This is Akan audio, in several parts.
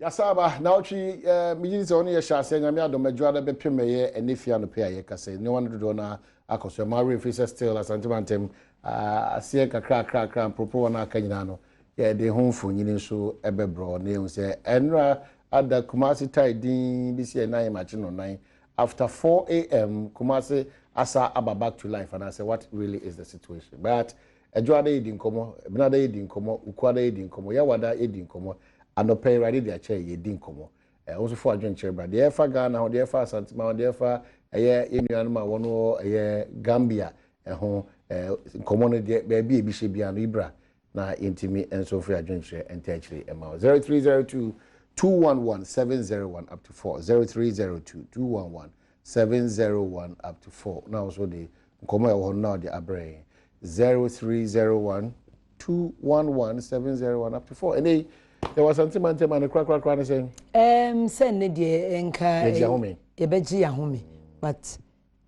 Yɛasan aba naawɔtwe yi, eh, megye di sɛ ɔne yɛ hyɛ aseɛ Nyame adom adwuma no bɛpem ɛyɛ ɛne fie anɔpɛ a yɛkasa yi. Nneɛma no dodoɔ no ara akɔ so. Ɛma werɛ mfiri sɛ still Asante Mantam ah, aseɛ nkakrakrakra mporoporowa no a aka nyinaa no, yɛde ho mfonini nso bɛbrɛ na yɛhu sɛ ɛnora ada Kumasi tae din bi sɛ ɛnan makye no nan after 4am Kumasi asa aba back to life anaasɛ what really is the situation but Adwoada yɛdi nkɔmmɔ, Benada yɛdi nkɔmmɔ, Wukuada yɛdi nkɔmmɔ, Yawada yɛdi nkɔmmɔ, anɔpa yi Awurade de akyɛ yɛn, yɛdi nkɔmmɔ. Eh, wo nso fa w'adwenkyerɛ bra. Deɛ ɛfa Ghana ho, deɛ ɛfa Asantema ho, deɛ ɛfa ɛyɛ yɛn nuanom a wɔn wɔ ɛyɛ Gambia ɛho, eh, nkɔmmɔ no deɛ baabi a ebi hyɛ biara no, yi bra na yɛntumi nso mfa yɛn adwenkyerɛ nta akyire ɛma wo. 0302 211 701 up to 4 0302 211 701 up to 4 na wo nso de nkɔmmɔ a ɛwɔ hɔ no na ɔde abrɛ yɛn. 0301 211 701 up to 4 ɛnɛ yi yɛwɔ Asante mantam a ne korakorakora ne sɛn? Um, sɛ nnɛ deɛ nka yɛgye ahome yɛbɛgye ahome but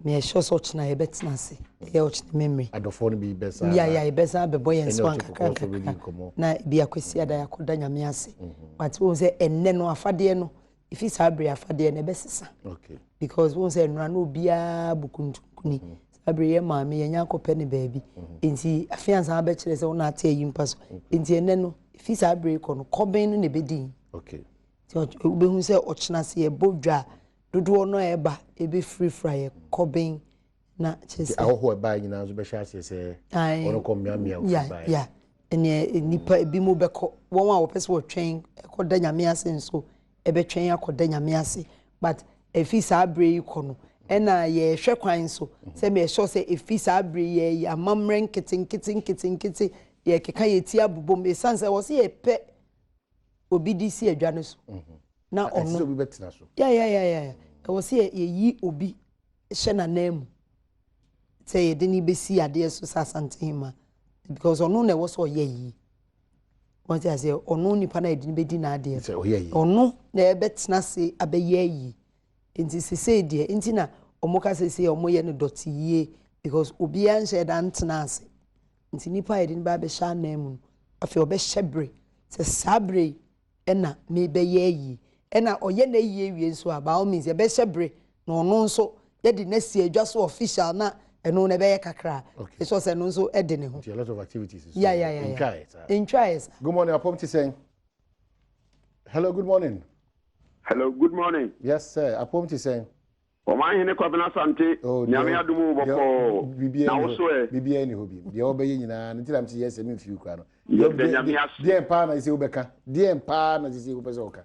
meyɛ sure sɛ ɔkyena yɛbɛtena ase ɛyɛ ɔkyena memory adɔfoɔ no bi bɛsa ya ya yɛbɛsan abɛbɔ yɛn so ankakra nkakra na bi akwasi ada yɛakɔda Nyame ase but wohu sɛ ɛnnɛ no afadeɛ no Efi saa bere afadeɛ no ɛbɛsesa. Okay. Because wohu sɛ nnora no obiara bu kuntunkuni. Mm -hmm. Saa bere yɛ maame yɛnya akɔpɛ ne baabi. Mm -hmm. Nti afe ansa abɛkyerɛ sɛ wona ate ayi mpa so. Okay. Nti ɛnɛ no efi saa bere kɔ no kɔben no na ɛbɛdi. Okay. Nti wobɛhu sɛ ɔkyena sɛ yɛbɔ dwa a dodoɔ no a ɛba ɛbɛfirafira yɛ kɔben na kyerɛ sɛ. Ahɔhoɔ ɛbaa nyinaa nso bɛhyɛ aseɛ sɛ wɔn kɔ mmeammea ofi baeɛ. Ya ɛneɛ nnipa ebi mu bɛkɔ wɔn a wɔpɛ sɛ wɔtwɛn ɛkɔda Nyame ase nso ɛbɛtwɛn akɔda Nyame ase but ɛfi saa berɛ yi kɔ no ɛna yɛhwɛ kwan nso sɛ meyɛ sure sɛ ɛfi saa berɛ yi yɛyɛ amammerɛ nketenkete nketenkete yɛkeka yɛ ti abobom ɛsiane sɛ wɔ sɛ yɛpɛ obi de si adwa no so na ɔno ya ya ya ya ɛwɔ sɛ yɛyi obi hyɛ n'ananmu sɛ yɛde no bɛsi adeɛ so sɛ Asantehema because ɔno na ɛwɔ sɛ ɔyɛ yie wɔn ti aseɛ ɔno nipa na yɛde no bɛdi n'adeɛ ɔno na ɛbɛtena ase abɛyɛ yie nti sesei deɛ nti na wɔn ka sesei wɔn yɛ no dɔte yie because obiara nhyɛ da ntena ase nti nipa a yɛde no ba abɛhyɛ anan mu no afei ɔbɛhyɛ bere sɛ saa bere yi ɛna mebɛyɛ ayie ɛna ɔyɛ n'ayie wie nso a by all means yɛbɛhyɛ bere na ɔno nso yɛde no asi adwa so official na ɛno na ɛbɛyɛ kakra ɛsɔ sɛ ɛno nso ɛde ne ho. Nti a lot of activities. Yeah, yeah, yeah. Ntwaeɛ saa. Ntwaeɛ saa. Good morning, apɔm te sɛn? Hello, good morning. Hello, good morning. Yes, sir. Apɔm te sɛn? Ɔmanhene Kwabena Asante, Oh, Nyame adom o bɔkɔɔ, na wo so ɛ? Biribiara nni hɔ bio. Deɛ wobɛyɛ nyinaa no, nti na mese yɛ sɛ memfii wo koraa no. Yɛda Nyame ase. Deɛn paa na sɛ wobɛka? Deɛn paa na sɛ wopɛ sɛ woka?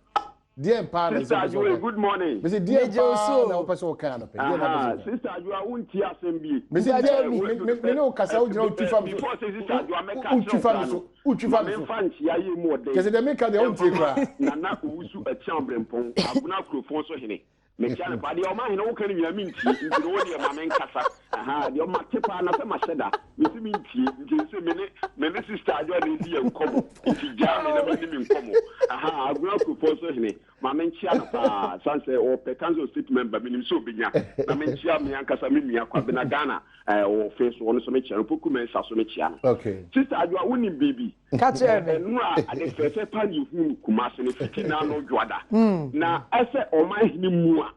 Deɛn paa na sɛ Sister wopɛ sɛ Adwoa, woka? good morning. Mese deɛn paa na wopɛ sɛ woka anɔpɛ? Deɛn na wopɛ sɛ woka? Sister Adwoa, wontie asɛm bi. Mese deɛn, me, me, me ne wo kasa, wogyina wotwi fa me so. Before sɛ Sister Adwoa mɛka Wotwi akyerɛ fa wo me koraa so, no, wotwi ma fa me so. memfa nkyea yɛ mu ɔdɛn Kyerɛ sɛ deɛ meka deɛ wontie ɛmfa ma koraa. Nana Owusu Acheaw Brempong, Agona Kuropɔn so hene. Mekyia no paa. Deɛ ɔma hene woka no nyinaa mentie nti no wo deɛ ma menkasa. Ahaa deɛ mate paa na sɛ mahyɛ da. Mese mentie nti ɛsɛ me ne me ne sister Adwoa na ɛdi yɛn nkɔmmɔ nti gyaa me na menni me nkɔmmɔ. Ahaa Agona Kuropɔn so hene ma menkyia no paa sane sɛ ɔpɛ council of state member menim sɛ ɔbɛnya na menkyia me ankasa me nua Kwabena Ghana ɛɛ ɔwɔ fe so ɔno nso mekyia no Opoku Mensah so mekyia no. Okay. Sister Adwoa wonim biribi? Ka kyerɛ me. Ɛnora ade fɛfɛ pa ne yɛhuu no Kumase no fiti n'ano dwoada. Na ɛsɛ ɔman hene mua.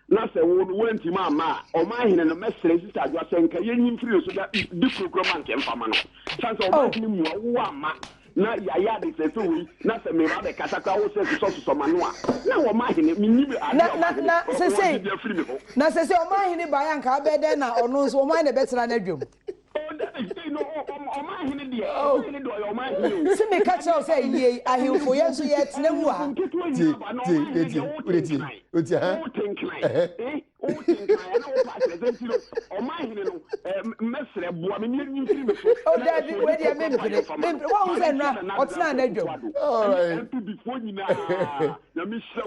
Na sɛ wo no woantimi amma a, ɔman hene no mɛsrɛ Sister Adwoa sɛ nka yɛnyi mfiri ne so da di kurokuro ma nka ɛmfa ma no. Sane sɛ ɔman hene mua wo amma na yɛayɛ ade fɛfɛ wei na sɛ meba abɛkasa koraa wo sɛ sosɔ sosɔ m'ano a, na ɔman hene mennim ade a ɔman hene ɔgye bi afiri me hɔ. Na sese ɔman hene baeɛ a nka abɛyɛ dɛn na ɔno nso ɔman na ɛbɛtena n'adwam? Se meka kyerɛ wo sɛ yei ahemfo yɛn nso yɛtena mu wɔ ha. Tie, tie, tie, wode tie, wotie ha. O dabi, wei deɛ mempene, mempene. Woahu sɛ nnora ɔtenaa n'adwam. Alright.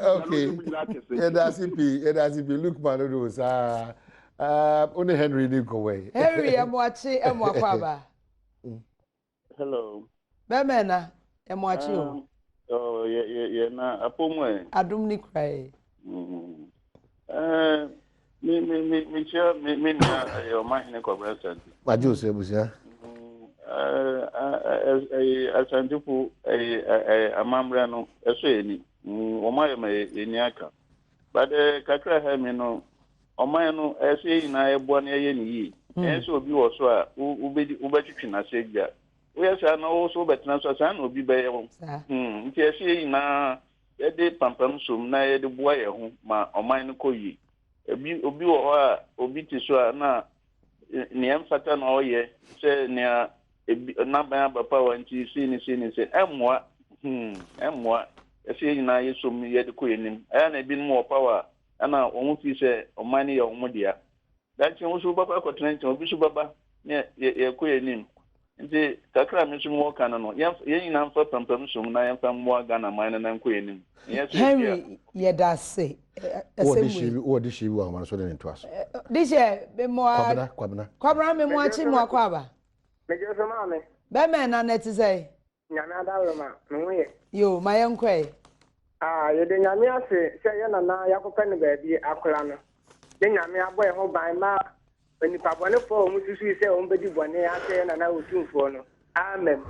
Okay. Yɛda ase pii, yɛda ase pii. Lukman no do saa. Uh, wo ne Henry ni nkɔmmɔ yi. Henry ɛmoakye ɛmoakɔ aba. Hello. Bɛmɛ na ɛmoakye o. Um, oh, yɛ yɛ yɛ na apɔ mu ɛ. Adom ne kura yɛ. Mm. Eh, me me me me kyia me me nua ɛyɛ ɔmahene Kwabena Asante. Wagye o sɛ abusua. Mm, Ɛɛ Asantefo ɛɛ amammerɛ no ɛsɔ yɛn ani. Wɔn ayɛ ma yɛn ani aka. But kakra ha mi no, ɔman no ɛyɛ sɛ yɛn nyinaa yɛboa na yɛyɛ no yie. Ɛnyɛ sɛ obi wɔ so a wobɛdi wobɛtwetwe n'ase adwa. Woyɛ saa na wo nso wobɛtena so a saa na obi bɛyɛ wo. Nti ɛsɛ sɛ yɛn nyinaa yɛde pampam som na yɛde boa yɛn ho ma ɔman no kɔ yie. Ebi obi wɔ hɔ a obi te so a na nea ɛmfata na ɔyɛ sɛ nea ebi n'aban aba power nti sei ne sei ne sei ɛmmoa hmm ɛmmoa ɛsɛ yɛn nyinaa yɛsom yɛde kɔ yɛn anim ɛyɛ na ebinom wɔ power a ɛna wɔn fi sɛ ɔman no yɛ wɔn dea Daakye wo nso wobɛkɔ akɔtena nkyɛn, obi nso bɛba ne yɛkɔ yɛn anim. Nti kakra a me nso mewɔ ka no no, yɛn nyinaa mfa pampam som na yɛmfa mmoa Ghana man no na nkɔ yɛn anim. Ɛnyɛ sɛ Henry, yɛda ase. Asɛm wei. Wɔ de hyɛ bi wɔ ahoma no so de ne ntoa so. De hyɛ mmoa. Kwabena, Kwabena. Kwabena me mmoa kye mmoa kɔ aba. Megye so maame. Bɛmɛ na na ɛte sɛ. Nyame adaworoma, me ho yɛ. Yoo, ma yɛnkɔ ɛ. Ah, yɛda Nyame ase sɛ yɛ nana yɛakɔpɛ no baabi akora no, ne Nyame abɔ yɛn ho ban ma onipa bɔnefoɔ a wɔn susui sɛ wɔn bɛdi bɔne ahyɛ yɛ nana Otumfoɔ no, amen.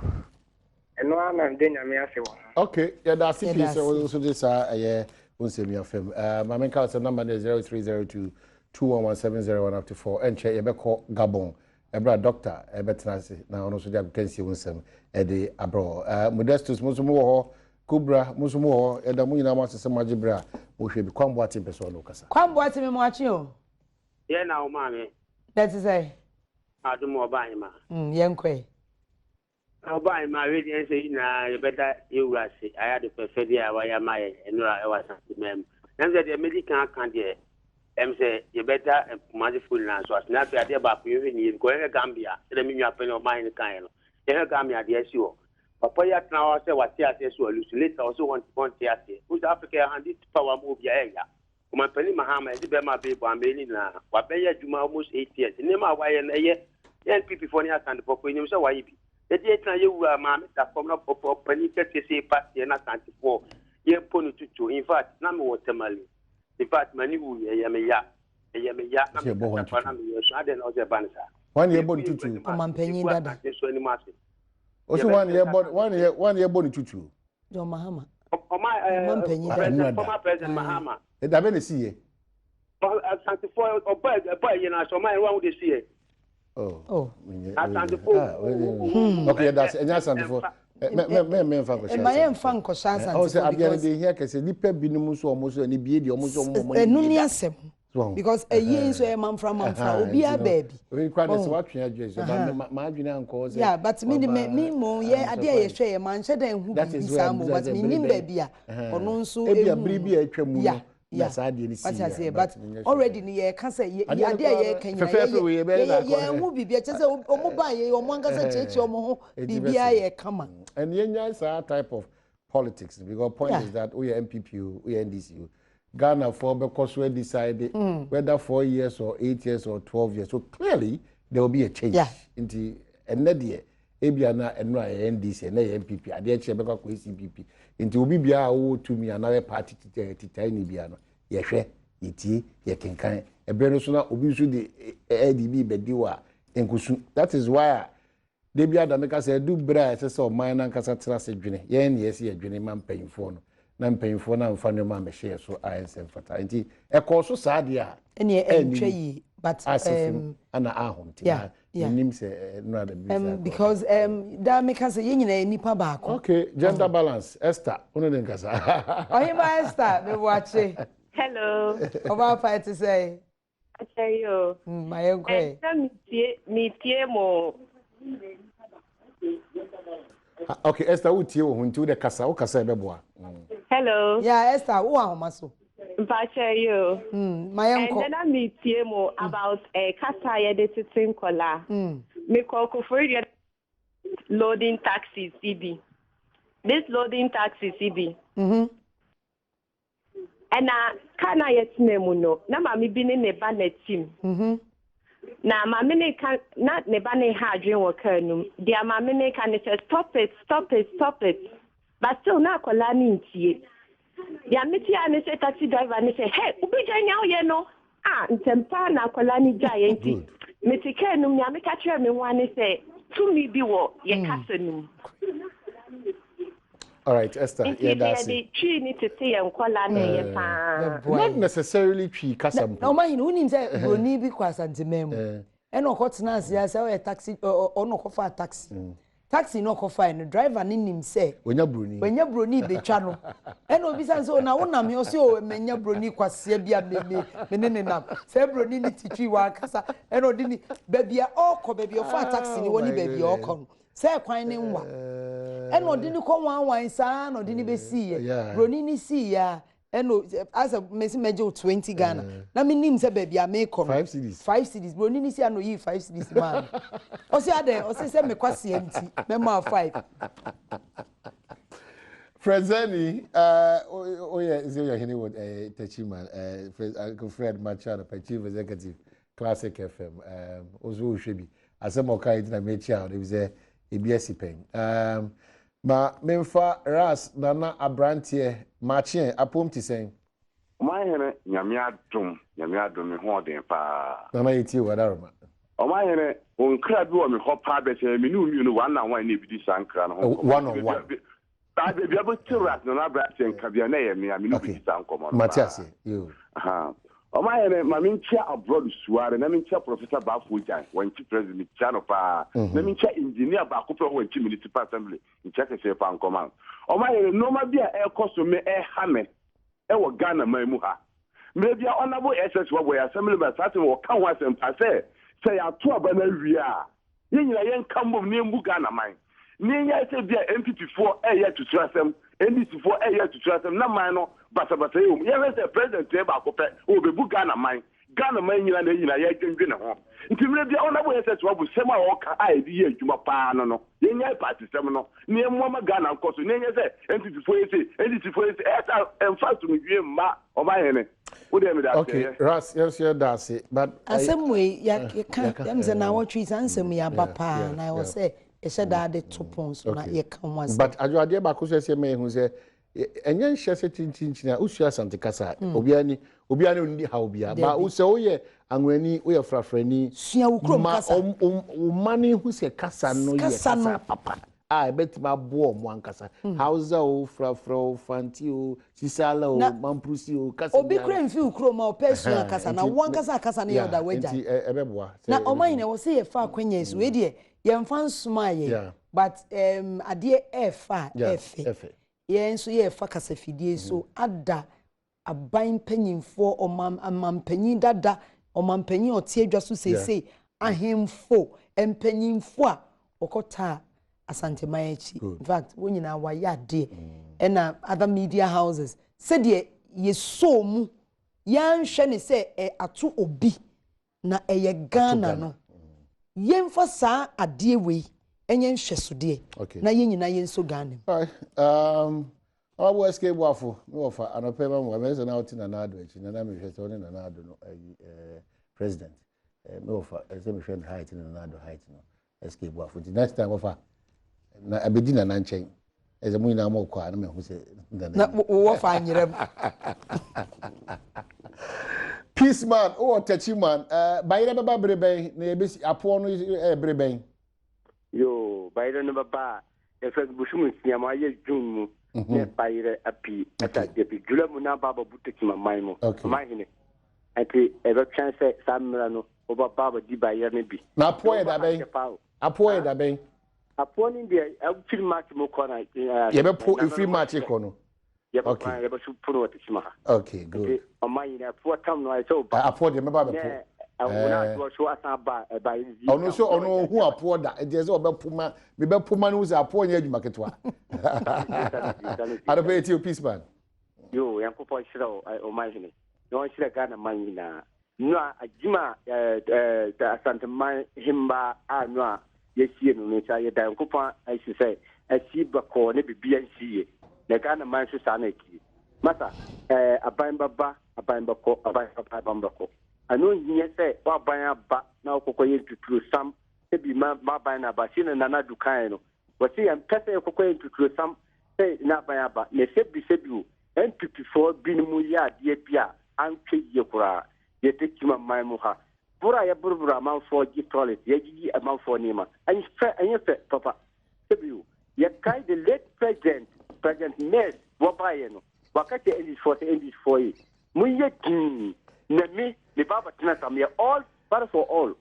Ɛno ara na meda Nyame ase wɔ ho. Ok, yɛda ase pii sɛ wo nso de saa ɛyɛ wo nsɛm yi afam. Uh, ma menka sɛ number no yɛ 0302 211701 up to 4. Ɛnkyɛ yɛbɛkɔ Gabon Ɛberɛ a dɔkta rebɛtena ase na ɔno nso de agokansie ho nsɛm de abrɛ wɔ. Eh, Modestus, mo nso mowɔ hɔ. Kubra, mo nso mowɔ hɔ. Yɛda mo nyinaa mo ase sɛ moagye berɛ a mohwɛ bi. Kwam Boateng pɛ sɛ ɔne wo kasa. Kwam Boateng, me moakye o. Yɛ na wo maame. Na ɛte sɛn? Adom ɔba ahema. Mm, yɛnkɔ ɛ. Na ɔba ahema wei deɛ ɛnsɛ yi nyinaa yɛbɛda yɛ wura ase ayɛ ade fɛfɛ deɛ a wayɛ ama yɛ nnora ɛwɔ asante man mu. Na sɛ deɛ mɛdi kan aka deɛ ɛm sɛ yɛbɛda Kumasefoɔ nyinaa nso ase. Na afei adeɛ baako yɛhwɛ ne yie because yɛhwɛ Gambia sɛdeɛ me nua panyin ɔman no kaeɛ no yɛhwɛ Gambia deɛ asi hɔ. Papa yi atena hɔ sɛ wate aseɛ sɛ walusu later ɔse ɔnte aseɛ. Wohu sɛ Africa yɛ hande power ma obi a ɛyɛ. Ɔmanpanin Mahama yɛse bɛɛma abɛɛ bɔ amee ne nyinaa wabɛyɛ adwuma almost 8 years nneɛma a wayɛ no ɛyɛ yɛn NPP foɔ ne Asantefoɔ koraa yɛnim sɛ wayɛ bi yɛde yɛtena yɛwura maame da fam na ɔpanin kɛseɛ sɛ ba seɛ na Asantefoɔ yɛbɔ no tutuo in fact na mewɔ Tamale in fact m'ani wuiɛ ɛyɛ me ya ɛyɛ me ya na mekasa koraa na meyɛ su adɛn na ɔsɛ ɛba no saa Hwan na yɛbɔ no tutuo? Ɔmanpanyin dada. Yɛgu Asante nso anim ase. Ɔsɛ hwan na yɛbɔ hwan na yɛbɔ no tutuo? John Mahama. Ɔma Ɔma mpanyin dada. President former President Mahama. Ɛda bɛ na esi yɛ. Asantefo ɔba ɛba yɛ na asɔ ɔma yɛn wɔn de si yɛ. Oh. Asantefo. Okay, yɛ da ase ɛnyɛ asantefo. Mɛ mɛ mɛ mɛ nfa nkɔhyɛ. Ɛma yɛn nfa nkɔhyɛ asantefo. Ɔsɛ adeɛ no deɛ ehia kɛse nipa binom nso ɔmo nso ɛni bie deɛ ɔmo nso ɔmo ɔmo Ɛnu ni asɛm. Because ɛyie nso ɛyɛ manfra manfra obiara baabi. Obi kura de sɛ watwe adwene so ba ma adwene ankɔ sɛ. Yeah, but mi de me mi mo yɛ adeɛ a yɛhwɛ yɛ ma nhyɛ dɛ nhu biribi saa mo but mi nim baabi a ɔno nso ehu. Ebi a biri bi a atwa mu no na saa adeɛ no si yɛ. But already ni yɛ ka sɛ yɛ adeɛ a yɛ ka nyina yɛ yɛ yɛ nhu biribi ɛkyɛ sɛ ɔmo ba yɛ ɔmo ankasa kyerɛkyerɛ ɔmo ho biribi a yɛ kama. And yɛn nya saa type of politics because point yeah. is that woyɛ NPP o woyɛ NDC o Ghana foɔ bɛkɔ so decide mm. whether 4 years or 8 years or 12 years, so clearly there will be a change. Nti ɛnɛ deɛ ebia na ɛno a yɛ NDC, ɛnɛ yɛ NPP, adeɛ kyerɛ bɛkɔ akɔ CPP. Nti obi biara a wɔwɔ tumi anaa yɛ party titae ne bia no, yɛhwɛ, yɛtie, yɛkenkan ɛberɛ no so na obi nso de ɛɛde bi bɛdi wɔ a nkusu. That is why a da bi ada meka sɛ ɛdu berɛ a ɛsɛ sɛ ɔman no ankasa tena ase dwene. Yɛn ne yɛsɛ yɛdwene ma mpanyimfoɔ no na mpanyimfoɔ no amfa nneɛma ammɛhyɛ yɛ so a ɛnsɛ mfata. Nti ɛkɔɔ so saa deɛ a ɛneɛ ɛntwa yie, but asɛ fam ana ahom nti na menim sɛ nnora da bi because daa meka sɛ yɛn nyinaa yɛ nipa baako. Okay, gender balance, Esther, wo ne ne nkasa. Ɔhema Esther, meboakye. Hello. Ɔbaa pa, ɛte sɛ? Akyɛ yi o. Ma yɛnkɔ ɛ. Ɛsɛ metie metie mo. Ah, okay, Esther, wotie wo ho nti wode kasa, wokasa ɛbɛboa. Hello. Yeah, Esther, wo ahoma so. Mpakyɛ yi o. Ma yɛnkɔ. Ɛnɛ na metie mo about kasa a yɛde tete nkɔlaa. Mekɔ Koforidua loading taxis yi bi. This loading taxis yi bi. Ɛna kaa no a yɛtena mu no, na maame bi ne ne ba n'atim. Na maame ne ka na ne ba ne ha adwene wɔ kaa no mu. Deɛ maame ne ka ne sɛ, "Stop it, stop it, stop it." But still na akwadaa no ntie. Deɛ mete a ne sɛ taxi driver ne sɛ, "Hey, wobɛgyae nea woyɛ no." Ah, ntɛm paa na akwadaa no gyaeɛ. Nti mete kaa no mu, nea meka kyerɛ me ho ne sɛ Tumi bi wɔ yɛ kasa no mu. All right, Esther, Nti yɛda sɛ ase. yɛde Twi no tete yɛn nkwadaa no ɛyɛ paa. Not necessarily Twi kasa mpo. Na ɔma hene, wonim sɛ buroni bi kɔ Asanteman mu. Ɛna ɔkɔtena ase a sɛ ɔyɛ taxi, ɔno ɔkɔfaa taxi. Taxi no ɔkɔfae no, driver no nim sɛ. Wanya buroni. Wanya buroni betwa no. Ɛna obisa no sɛ, o na wonam he? Ɔse, o manya buroni kwasea bi a me me me ne ne nam. Saa buroni no te twi wankasa. Ɛna ɔde ne baabi a ɔrekɔ, baabi a ɔfaa taxi no wɔ ne baabi a ɔrekɔ no, sɛ kwan no nwa. Ɛna ɔde no kɔ wanwan saa na ɔde no bɛsiiɛ. Buroni no siiɛ a, ɛna asɛ mesi mɛgye wo 20 Ghana. Na menim sɛ baabi a merekɔ no. 5 cedis. 5 cedis. Buroni no si a na oyii 5 cedis maa no. Ɔse adɛn? Ɔse sɛ me kwasea nti mɛma wo 5. Fred Zani, oyɛ sɛ oyɛ hene wɔ Techiman, Fred, Uncle Fred Machado, Chief Executive, Classic FM. Wo nso wohwɛ bi. Asɛm a ɔka yi nti na mekyia wo, efisɛ ebi asi pɛn. Ma memfa Ras Nana aberanteɛ, Makyeɛ, apom te sɛn? Ɔmanhene, Nyame adom, Nyame adom, me ho ɔden paa. Nana yɛtie wo, Adaroma. Ɔmanhene, wo nkra bi wɔ me hɔ paa bɛsɛ me ne wo mmienu one on one na ɛbɛdi saa nkra no ho nkɔmmɔ. One on one. Baabi a bɛte Ras Nana aberanteɛ nka bia na ɛyɛ me a me ne wo bɛdi saa nkɔmmɔ no Mate paa. aseɛ, yoo. Aha. Ɔmanhene, ma menkyia Abroad Suare, na menkyia Professor Baffour Gyan, Wankyi President, mekyia no paa. Na menkyia Engineer baako pɛ wɔ Wankyi Municipal Assembly, nkyia kɛseɛ paa nkɔma no. Ɔmanhene, nnoɔma bi a ɛrekɔ so me ɛha me ɛwɔ Ghana man mu ha. Mmerɛ bi a Honourable SS Wabɔ yɛ Assembly man saa asɛm wɔka ho asɛm paa sɛ, sɛ yɛato aba no awie a, yɛn nyinaa yɛnka mbom na yɛmbu Ghana man. Na yɛnyae sɛ bi a NPP foɔ ɛreyɛ atuturasɛm, NDC foɔ ɛreyɛ atuturasɛm na man no basabasayɛ wɔ mu. Yɛhwɛ sɛ President yɛ baako pɛ, ɔrebɛbu Ghana man. Ghana man nyinaa na yɛn nyinaa yɛredwendwene ho. Nti mmerɛ bi a Honourable SS Wabu sɛm a ɔreka a yɛde yɛ adwuma paa no no, yɛnyae party sɛm no na yɛmmoa ma Ghana nkɔ so na yɛnyɛ sɛ NPP foɔ yɛ sei, NDC foɔ yɛ sei. Ɛyɛ saa a ɛmfa asomdwie mma ɔmanhene. Wo deɛ meda ase Okay, ɛyɛ. Ras, yɛn nso yɛda ase. But Asɛm wei yɛka yɛka yɛm sɛ naawɔtwe yi saa nsɛm yi aba paa na ɛwɔ sɛ yɛhyɛ daa de to pon so na yɛka ho asɛm. But adwo adeɛ baako so ɛsɛ ma yɛhu sɛ ɛnyɛ nhyɛ sɛ kyinkyinkyini a wosua Asante kasa a obiara ni obiara ne onni haw biara. Ba Dabi. sɛ woyɛ Anwani, woyɛ Frafrani, Sua wo kurom ma kasa. wo mma no hu sɛ kasa no yɛ Kasa kasa no. papa a ɛbɛtumi aboa ɔmo ankasa. Hausa o, Frafra o, Fanti o, Sisala o, Na Mamprusi o, kasa obi biara. kura mfi wo kurom a ɔpɛ sua kasa na Nti wo ankasa kasa no yɛ ɔda wagya. Nti ɛbɛboa. sɛ Na ɔman ɛbɛtumi. nyina wɔ sɛ yɛfa akwanya yi so wei deɛ yɛmfa nsoma yɛ but adeɛ ɛɛfa a ɛɛfɛ. Ɛfɛ. Yɛn nso yɛɛfa kasafidie so ada aban mpanyinfoɔ, ɔman amampanyin dada, ɔmampanyin a ɔte adwa so seesei, ahemfo, mpanyinfoɔ a wɔkɔtaa Asanteman akyi. In fact, wɔn nyinaa wɔayɛ adeɛ. Ɛna other media houses sɛdeɛ yɛsɔɔ mu yɛanhwɛ ne sɛ ɛ ato obi na ɛyɛ Ghana no. Yɛmfa saa adeɛ wei ɛnyɛ nhwɛsodeɛ na yɛn nyinaa yɛnso Ghana mu. All right. Honorable SK Boafo, me wɔfa anɔpɛ ma mo, amɛ sɛ na wote Nana Addo akyi, na na mehwɛ sɛ wo ne Nana Addo no ayi president. Me wɔfa, ɛsɛ mehwɛ ne height ne Nana Addo height no, SK Boafo. Nti next time wɔfa, na abɛdi Nana nkyɛn. Ɛsɛ mo nyinaa mo kɔ a na mehu sɛ Nana. Na wo wɔfa anyerɛ mu. Peace man, wowɔ Techi man, bayerɛ bɛba bere bɛn na yɛbɛsi apoɔ no bere bɛn? Yo, bayerɛ no bɛba a yɛfrɛ no bosom nsia mu ayɛ June mu ne bayerɛ apii ɛsa deɛ July mu na aba abɛbu Techiman man mu. Ɔmanhene. Nti ɛbɛtwɛn sɛ saa mmerɛ no wobɛba abɛdi bayerɛ no bi. Na apoɔ yɛ da bɛn? Apoɔ yɛ da bɛn? Apoɔ no deɛ ɛfiri March mu kɔ na Yɛbɛpo ɛfiri March kɔ no. Yɛbɛkwan yɛbɛso pono wɔ Techiman ha. Okay, good. Nti ɔmanhene apoɔ tam no ayɛ sɛ woba. Apoɔ deɛ mɛba abɛpo. Ne ɛwona adoɔ so asan ba ɛba yi. Ɔno nso ɔno hu apoɔ da nti ɛsɛ ɔbɛpo ma mebɛpo ma no hu sɛ apoɔ nyɛ adwuma ketewa. Adɔpɛ yɛ ti o peace man. Yo, Nyankopɔn hyira wo ɔmanhene na ɔnhyira Ghana man nyinaa. No a adwuma Asanteman hemmaa a no a yɛasie no no nsa yɛda Nyankopɔn ase sɛ asi bɛkɔɔ ne biribi ansi yie. Na Ghana man nso saa na ɛtie. Masa, aban bɛba, aban bɛkɔ, aban bɛba, aban bɛkɔ. Ɛno nhia sɛ w'aban aba na wokɔkɔ yɛ ntuturosam sɛ bi ma m'aban na aba. Sei na Nana Addo kaeɛ no. Wɔse yɛmpɛ sɛ yɛkɔkɔ yɛ ntuturosam sɛ n'aban aba. Na sɛbi sɛbi o, NPP foɔ binom yɛ adeɛ bi a antwa yie koraa. Yɛte Kyima man mu ha. Boro a yɛboroboro amanfoɔ gye toilet, yɛgyegye amanfoɔ nneɛma, ɛnyɛ ɛnyɛ fɛ papa. Sɛbi o, yɛkae the late president, President Mills wɔbaeɛ no, waka kyerɛ NDC foɔ sɛ NDC foɔ yi, monyɛ dinn na me, meba abɛtena so a, meyɛ all battle for all.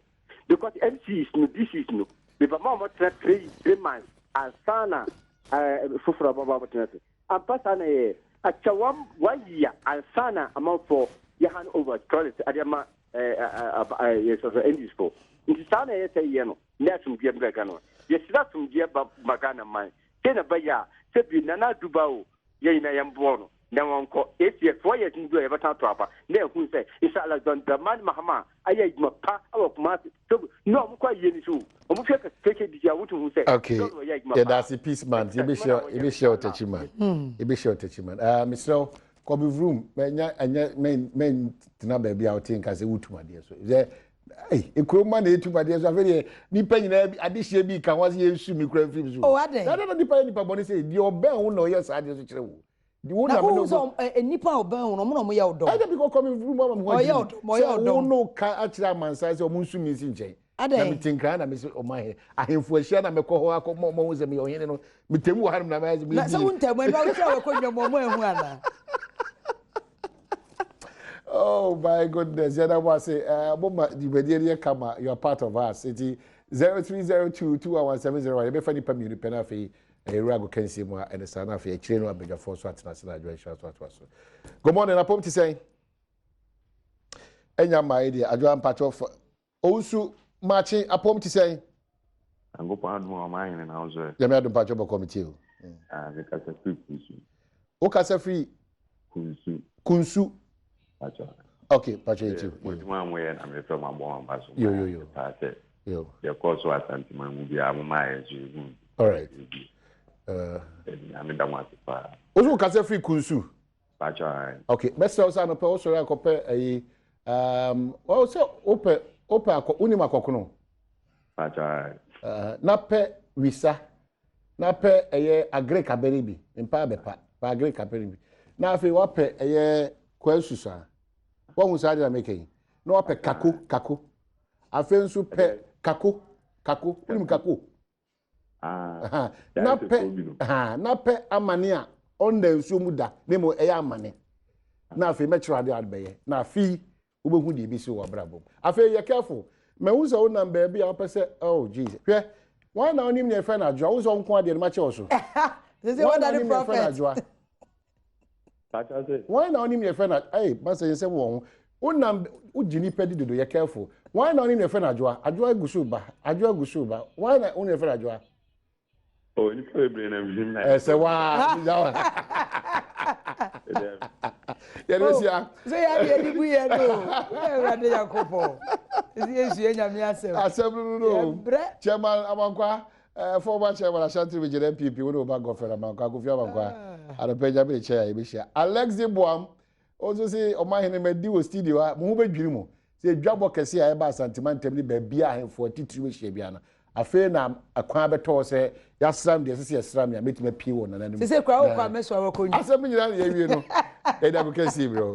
Because MCs no, DCs no, meba ma wɔtena 3 months ansa na foforɔ ababa abɛtena so. Ampa saa na yɛ akyɛ one year ansa na amanfoɔ yɛ hand over toilet ade ama yɛ sɔsɔ NDC foɔ. Nti saa na ɛyɛ sɛ yɛ no na asomdwoeɛ mmra Ghana. Yɛsrɛ asomdwoeɛ ba ma Ghana man. Sei na bɛyɛ a sɛ bi Nana Addo ba o, yɛn nyinaa yɛmboa no na wɔnkɔ. 8 years, 4 years ndu a yɛbɛsan ato aba na ɛhu sɛ inshallah John Dramani Mahama ayɛ adwuma pa wɔ Kumasi. So na ɔmo kɔ ayie ni so ɔmo hwɛ kɛkɛ di a wotu hu sɛ Okay, John wɔyɛ adwuma yɛda pa. ase, peace man. Yɛbɛhyia ɔtakyi man, yɛbɛhyia ɔtakyi man. Ah, mesrɛ wo, kɔbi vroom, mɛnya ɛnyɛ mɛntena baabi a wote nka sɛ wotum adeɛ so sɛ ɛy ekurom ma na etum adeɛ so. Afei deɛ nipa nyinaa bi adehyia bi ka ho ase yɛnsu mi kura mfiri so. Oh, adɛn? Na na nipa yɛ nipa bɔne sɛ deɛ ɔbɛn wo na ɔyɛ saa adeɛ so kyerɛ wo deɛ wo na na me wohu no sɛ nnipa a ɔbɛn wo no, ɔmo na ɔmo yɛ wo dɔm. Ɛna bi kɔkɔ mi vroom ama mi ho Ɔyɛ adwiri ɔdɔm, ɔyɛ sɛ ɔdɔm. wo no ka akyerɛ amansan sɛ ɔmo nsu mi nsi nkyɛn na Adɛn? mete Nkran na mese ɔmo ahemfo ahyia na mekɔ hɔ akɔ mɔ ɔmo sɛ meyɛ ɔhene no, metɛmu wɔ hanom na mayɛ sɛ Na sɛ meyɛ wo ntamu ɛnu awokyerɛ wɔ kɔ dwam, ɔmo ehu ana? Oh my goodness, yɛda mo ase. Mo ma dwumadie no yɛ kama, you are part of us. Nti 0302 211701, yɛbɛfa nipa mmienu pɛ na afei ɛyɛwura agokansie mu a ɛne saa, na afei akyire no abadwafoɔ so atena ase na adwa nhyira so atoa so. Good morning, apɔm te sɛn? Ɛnya mmaa yi deɛ, adwoa mpakyɛw fa Owusu Maakye, apɔm te sɛn? Nyankopɔn adom a, ɔma ahene na wo so ɛ? Nyame adom, mpakyɛw bɔkɔ, metie o. Ah, mekasa firi Kunsu. Wokasa firi? Kunsu. Kunsu. Pakyɛ. Okay, mpakyɛw yɛtie o. Mo adwuma a moyɛ na mefrɛ mo abɔ mo aba so. Yo yo yo. Paa sɛ Yo. yɛkɔɔ so Asanteman mu biara mo maa yɛn so yɛhu. All right. Nyame da mo ase paa. Wo so wokasa firi Kunsu? Pakyɛ ae. Okay, mɛsrɛ wo sɛ anɔpɛ wosɔre akɔpɛ ayi wɔn sɛ wopɛ akɔ, wonim akɔkono? Pakyɛ ae. Na pɛ wisa na pɛ ɛyɛ agric abɛne bi mpa abɛpa pɛ agric abɛne bi, na afei wapɛ ɛyɛ kwasu saa, wɔn saa de na meka yi, na wapɛ kako, afei nso pɛ kako, wonim kako? Ah, na pɛ ha, na pɛ amane a ɔnda nsuo mu da ne mu ɛyɛ amane, na afei mɛkyerɛ adeɛ a bɛyɛ, na afei wobɛhu deɛ ebisi wɔ abrabɔ mu. Afei yɛ careful, mɛhu sɛ wonam baabi a wopɛ sɛ, oh Jesus, hwɛ wɔn na wonim nea ɛfɛ no adwoa, wo sɛ ɔnko adeɛ no makyɛ wɔ so. Sɛ wɔn wɔda na ne wonim nea ɛfɛ no prophet. adwoa. Pakyɛ sɛ Wɔn na wonim nea ɛfɛ no, ɛy masa yɛn nsɛm wɔ ho, wonam wogye nipa di dodo, yɛ careful. Wɔn na wonim nea ɛfɛ no adwoa, adwoa egu so ba, adwoa gu so ba, wɔn na wonim nea ɛfɛ no adwoa. Oh, nipa bebree na mehim na. Ɛsɛ waa yɛde bɛsi a. Sɛ yɛ adeɛ de gu yɛ no o, yɛ Awurade Nyankopɔn ɛsɛ yɛsua Nyame asɛm. Asɛm no Yɛbrɛ. Chairman Amankwa, former chairman Ashanti Region NPP, wo ne wo ba Godfred Amankwa, Kofi Amankwa, anɔpɛ Nyame de kyɛ a yɛbɛhyia. Alexi Boam ɔnso se ɔmahene madi wɔ studio a mo ho bɛdwiri mo sɛ dwabɔ kɛse a ɛba Asantema ntam ne baabi a ahemfo atitiriw ahyia bia no, afei na akwan bɛtɔɔ sɛ yɛasram deɛ ɛsɛ sɛ yɛsram nea mɛtumi apue wɔ nananom. Sɛ kura wokɔ a mɛso awɔkɔ nyi. Asɛm no nyinaa na yɛawie no, yɛde akɔka sie berɛ.